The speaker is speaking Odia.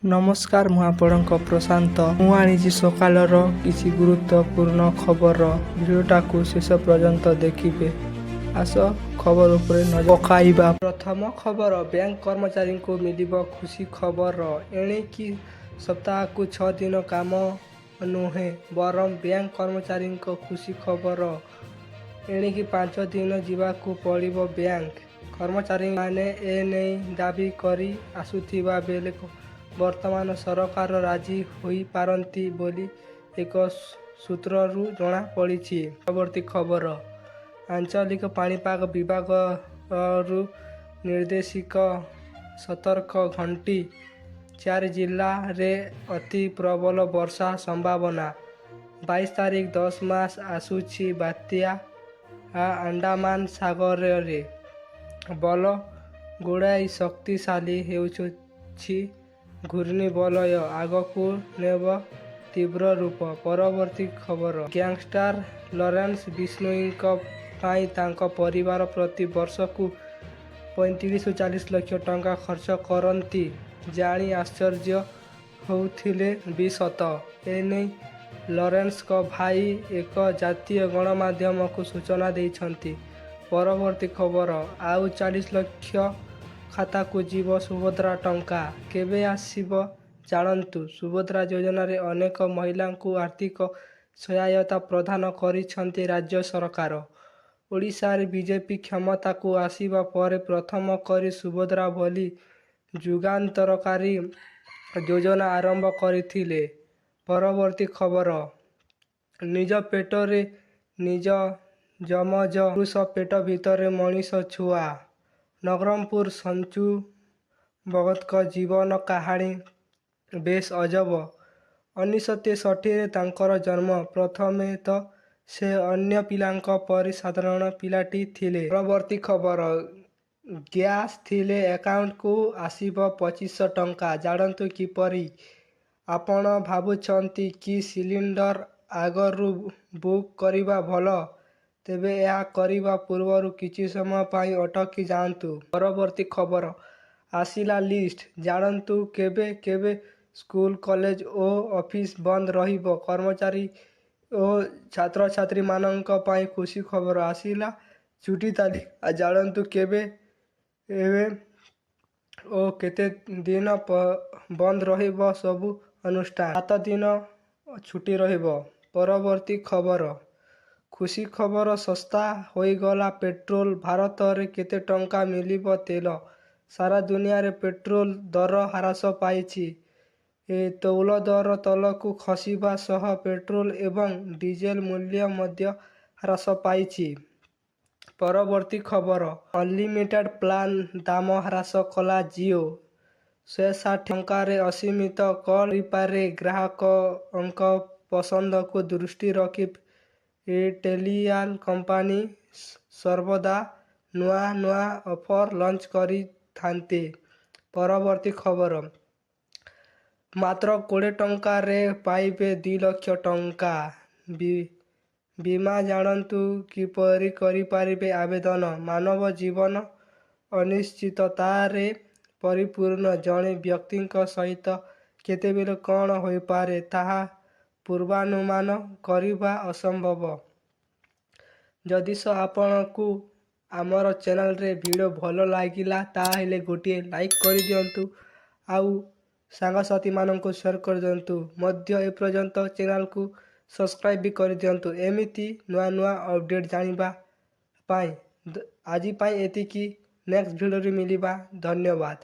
ନମସ୍କାର, ମୁଁ ଆପଣଙ୍କ ପ୍ରଶାନ୍ତ। ମୁଁ ଆଣିଛି ସକାଳର କିଛି ଗୁରୁତ୍ୱପୂର୍ଣ୍ଣ ଖବର। ଭିଡ଼ିଓଟାକୁ ଶେଷ ପର୍ଯ୍ୟନ୍ତ ଦେଖିବେ। ଆସ, ଖବର ଉପରେ ନଜର ପକାଇବା। ପ୍ରଥମ ଖବର, ବ୍ୟାଙ୍କ କର୍ମଚାରୀଙ୍କୁ ମିଳିବ ଖୁସି ଖବର। ଏଣିକି ସପ୍ତାହକୁ 6 ଦିନ କାମ ନୁହେଁ, ବରଂ ବ୍ୟାଙ୍କ କର୍ମଚାରୀଙ୍କ ଖୁସି ଖବର। ଏଣିକି 5 ଦିନ ଯିବାକୁ ପଡ଼ିବ ବ୍ୟାଙ୍କ। କର୍ମଚାରୀମାନେ ଏନେଇ ଦାବି କରି ଆସୁଥିବା ବେଳେ ବର୍ତ୍ତମାନ ସରକାର ରାଜି ହୋଇପାରନ୍ତି ବୋଲି ଏକ ସୂତ୍ରରୁ ଜଣାପଡ଼ିଛି। ପରବର୍ତ୍ତୀ ଖବର, ଆଞ୍ଚଳିକ ପାଣିପାଗ ବିଭାଗରୁ ନିର୍ଦ୍ଦେଶିକ ସତର୍କ ଘଣ୍ଟି। ଚାରି ଜିଲ୍ଲାରେ ଅତି ପ୍ରବଳ ବର୍ଷା ସମ୍ଭାବନା। 22 ତାରିଖ 10 ମାସ ଆସୁଛି ବାତ୍ୟା। ଆଣ୍ଡାମାନ ସାଗରରେ ବଳ ଗୋଟାଇ ଶକ୍ତିଶାଳୀ ହେଉଛି ଘୂର୍ଣ୍ଣିବଳୟ, ଆଗକୁ ନେବ ତୀବ୍ର ରୂପ। ପରବର୍ତ୍ତୀ ଖବର, ଗ୍ୟାଙ୍ଗଷ୍ଟର ଲରେନ୍ସ ବିଷ୍ଣୋଇଙ୍କ ପାଇଁ ତାଙ୍କ ପରିବାର ପ୍ରତି ବର୍ଷକୁ 35ରୁ 40 ଲକ୍ଷ ଟଙ୍କା ଖର୍ଚ୍ଚ କରନ୍ତି, ଜାଣି ଆଶ୍ଚର୍ଯ୍ୟ ହେଉଥିଲେ ବି ସତ। ଏନେଇ ଲରେନ୍ସଙ୍କ ଭାଇ ଏକ ଜାତୀୟ ଗଣମାଧ୍ୟମକୁ ସୂଚନା ଦେଇଛନ୍ତି। ପରବର୍ତ୍ତୀ ଖବର, ଆଉ 40 ଲକ୍ଷ ଖାତାକୁ ଯିବ ସୁଭଦ୍ରା ଟଙ୍କା, କେବେ ଆସିବ ଜାଣନ୍ତୁ। ସୁଭଦ୍ରା ଯୋଜନାରେ ଅନେକ ମହିଳାଙ୍କୁ ଆର୍ଥିକ ସହାୟତା ପ୍ରଦାନ କରିଛନ୍ତି ରାଜ୍ୟ ସରକାର। ଓଡ଼ିଶାରେ ବିଜେପି କ୍ଷମତାକୁ ଆସିବା ପରେ ପ୍ରଥମ କରି ସୁଭଦ୍ରା ଭଳି ଯୁଗାନ୍ତରକାରୀ ଯୋଜନା ଆରମ୍ଭ କରିଥିଲେ। ପରବର୍ତ୍ତୀ ଖବର, ନିଜ ପେଟରେ ନିଜ ଯମଜ। ପୁରୁଷ ପେଟ ଭିତରେ ମଣିଷ ଛୁଆ। ନବରଙ୍ଗପୁର ସଞ୍ଚୁ ଭଗତଙ୍କ ଜୀବନ କାହାଣୀ ବେଶ୍ ଅଜବ। 1963ରେ ତାଙ୍କର ଜନ୍ମ। ପ୍ରଥମେ ତ ସେ ଅନ୍ୟ ପିଲାଙ୍କ ପରି ସାଧାରଣ ପିଲାଟି ଥିଲେ। ପରବର୍ତ୍ତୀ ଖବର, ଗ୍ୟାସ୍ ଥିଲେ ଆକାଉଣ୍ଟକୁ ଆସିବ 2500 ଟଙ୍କା, ଜାଣନ୍ତୁ କିପରି? ଆପଣ ଭାବୁଛନ୍ତି କି ସିଲିଣ୍ଡର ଆଗରୁ ବୁକ୍ କରିବା ଭଲ? ତେବେ ଏହା କରିବା ପୂର୍ବରୁ କିଛି ସମୟ ପାଇଁ ଅଟକି ଯାଆନ୍ତୁ। ପରବର୍ତ୍ତୀ ଖବର, ଆସିଲା ଲିଷ୍ଟ, ଜାଣନ୍ତୁ କେବେ କେବେ ସ୍କୁଲ, କଲେଜ ଓ ଅଫିସ ବନ୍ଦ ରହିବ। କର୍ମଚାରୀ ଓ ଛାତ୍ରଛାତ୍ରୀମାନଙ୍କ ପାଇଁ ଖୁସି ଖବର। ଆସିଲା ଛୁଟି ତାଲିକା, ଜାଣନ୍ତୁ କେବେ ଏବେ ଓ କେତେ ଦିନ ବନ୍ଦ ରହିବ ସବୁ ଅନୁଷ୍ଠାନ। 7 ଦିନ ଛୁଟି ରହିବ। ପରବର୍ତ୍ତୀ ଖବର, ଖୁସି ଖବର, ଶସ୍ତା ହୋଇଗଲା ପେଟ୍ରୋଲ। ଭାରତରେ କେତେ ଟଙ୍କା ମିଳିବ ତେଲ? ସାରା ଦୁନିଆରେ ପେଟ୍ରୋଲ ଦର ହ୍ରାସ ପାଇଛି। ତୈଳ ଦର ତଳକୁ ଖସିବା ସହ ପେଟ୍ରୋଲ ଏବଂ ଡିଜେଲ ମୂଲ୍ୟ ମଧ୍ୟ ହ୍ରାସ ପାଇଛି। ପରବର୍ତ୍ତୀ ଖବର, ଅନଲିମିଟେଡ୍ ପ୍ଲାନ୍ ଦାମ ହ୍ରାସ କଲା ଜିଓ। 160 ଟଙ୍କାରେ ଅସୀମିତ କଲ୍ କରିପାରିବେ। ଗ୍ରାହକଙ୍କ ପସନ୍ଦକୁ ଦୃଷ୍ଟିରେ ରଖି ଟେଲିଆଲ କମ୍ପାନୀ ସର୍ବଦା ନୂଆ ନୂଆ ଅଫର ଲଞ୍ଚ କରିଥାନ୍ତି। ପରବର୍ତ୍ତୀ ଖବର, ମାତ୍ର 20 ଟଙ୍କାରେ ପାଇବେ 2 ଲକ୍ଷ ଟଙ୍କା ବୀମା, ଜାଣନ୍ତୁ କିପରି କରିପାରିବେ ଆବେଦନ? ମାନବ ଜୀବନ ଅନିଶ୍ଚିତତାରେ ପରିପୂର୍ଣ୍ଣ। ଜଣେ ବ୍ୟକ୍ତିଙ୍କ ସହିତ କେତେବେଳେ କ'ଣ ହୋଇପାରେ, ତାହା ପୂର୍ବାନୁମାନ କରିବା ଅସମ୍ଭବ। ଯଦି ଆପଣଙ୍କୁ ଆମର ଚ୍ୟାନେଲରେ ଭିଡ଼ିଓ ଭଲ ଲାଗିଲା, ତାହେଲେ ଗୋଟିଏ ଲାଇକ୍ କରିଦିଅନ୍ତୁ ଆଉ ସାଙ୍ଗସାଥିମାନଙ୍କୁ ସେୟାର କରିଦିଅନ୍ତୁ ମଧ୍ୟ। ଏପର୍ଯ୍ୟନ୍ତ ଚ୍ୟାନେଲକୁ ସବସ୍କ୍ରାଇବ୍ ବି କରିଦିଅନ୍ତୁ ଏମିତି ନୂଆ ନୂଆ ଅପଡ଼େଟ୍ ଜାଣିବା ପାଇଁ। ଆଜି ପାଇଁ ଏତିକି। ନେକ୍ସଟ ଭିଡ଼ିଓରେ ମିଳିବା। ଧନ୍ୟବାଦ।